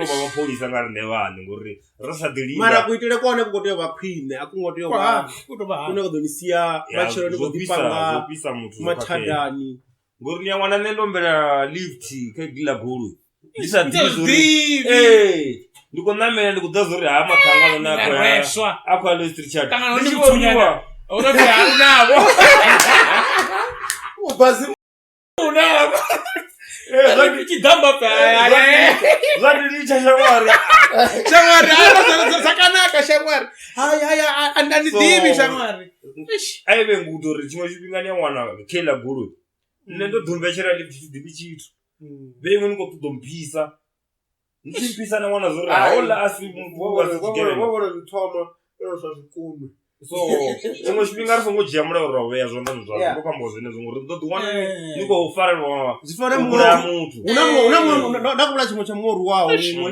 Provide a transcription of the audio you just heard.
Vha mapholisa nga riṋe vhaṋe ngori ri sa ḓi linda. Mara kuitele kwa hone ku khou tea u vha khwine, a ku ngo tea u vha Ku tou vha hani. kune kwa ḓo ni sia matshelo ni Zwo khou ḓi fhisa panga zwo fhisa muthu zwo khakhea. mathadani. Ngori ni a wana nṋe ndo humbela lift kha iḽa goloi ndi sa Ndi sa ḓivhi zwa uri zwiḓivhi. ee ndi khou ṋamela ndi khou ḓivha zwa uri ha maṱhanga one a khou ya Reswa. a khou ya Louis Trichardt. Ṱangana Ndi hone tshi vho muthunyana. rwiwa. Hu no pfi ha u navho. U bva U navho. Eh, zwa ndi- Tshidamba pfa. zwa ndi litsha shamwari. Shamwari, ah, zvakanaka shamwari. Hai hai andizivi So- shamwari. Eish. A i vhe ngudo uri tshiṅwe tshifhinga ni a wana kha iḽa goloi nṋe ndo ḓumbetshela lift thi ḓivhi tshithu vhe iṅwe ni khou ṱoḓa u mphisa ni tshi mphisa na wana zwo uri hauḽa a si muthu a si tshigevhenga. Vho vhona zwi thoma zwa zwikunwe. So tshiṅwe tshifhinga ri songo dzhia mulayo ra u vhea zwanḓani zwashu Yeah. ndo khou amba zwenezwo ngori ri ḓo ḓi wana ni khou farelwa Zwi fana u muṅwe vhulaya muthu. hu na muṅwe hu na muṅwe nda khou vhulaya tshiṅwe tsha muṅwe o rwiwaho muṅwe.